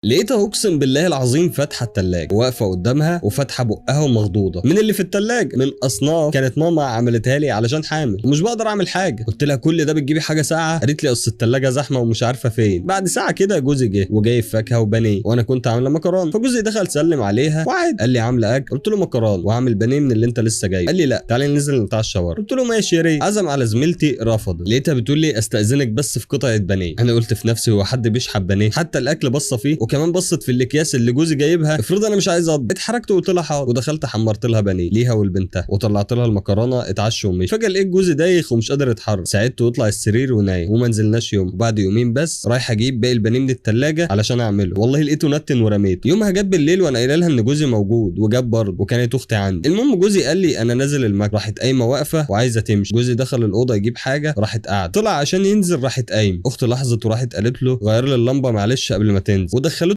لقيتها اقسم بالله العظيم فاتحة التلاجة، واقفة قدامها وفاتحه بقها ومخضوضه من اللي في التلاجة، من اصناف كانت ماما عملتها لي علشان حامل ومش بقدر اعمل حاجة. قلت لها كل ده بتجيبي حاجة ساقعه؟ قالت لي اصل التلاجة زحمة ومش عارفه فين. بعد ساعة كده جوزي جه وجايب فاكهة وبانيه، وانا كنت عامله مكرونه، فجوزي دخل سلم عليها وعاد قال لي عامله اكل؟ قلت له مكرونه وعامل بانيه من اللي انت لسه جايبه. قال لي لا تعالي ننزل نتعشى بره. قلت له ماشي يا ريت. عزم على زميلتي رفضت. لقيتها بتقول لي استاذنك بس في قطعه بانيه. انا قلت في نفسي هو حد بيشحب بانيه؟ حتى الاكل بصة فيه، وكمان بصت في الاكياس اللي جوزي جايبها، افرض انا مش عايز اطبخ. اتحركت وقلت لها حاضر، ودخلت حمرت لها بانيه ليها ولبنتها، وطلعت لها المكرونه اتعشوا ومشي. فجاة لقيت جوزي دايخ ومش قادر يتحرك، ساعدته يطلع السرير ونايم، وما نزلناش يوم. وبعد يومين بس رايح اجيب باقي البانيه من الثلاجة علشان اعمله، والله لقيته نتن ورميته. يومها جت بالليل وانا قايله لها ان جوزي موجود، وجاب برضه، وكانت اختي عندي. المهم جوزي قال لي انا نازل المكتب، راحت قايمة واقفة وعايزه تمشي. جوزي دخل الاوضة يجيب حاجة، راحت قاعدة، طلع عشان ينزل راحت قايمة. اختي لاحظت وراحت قالت له غير لي اللمبة معلش قبل ما تنزل، ودخلته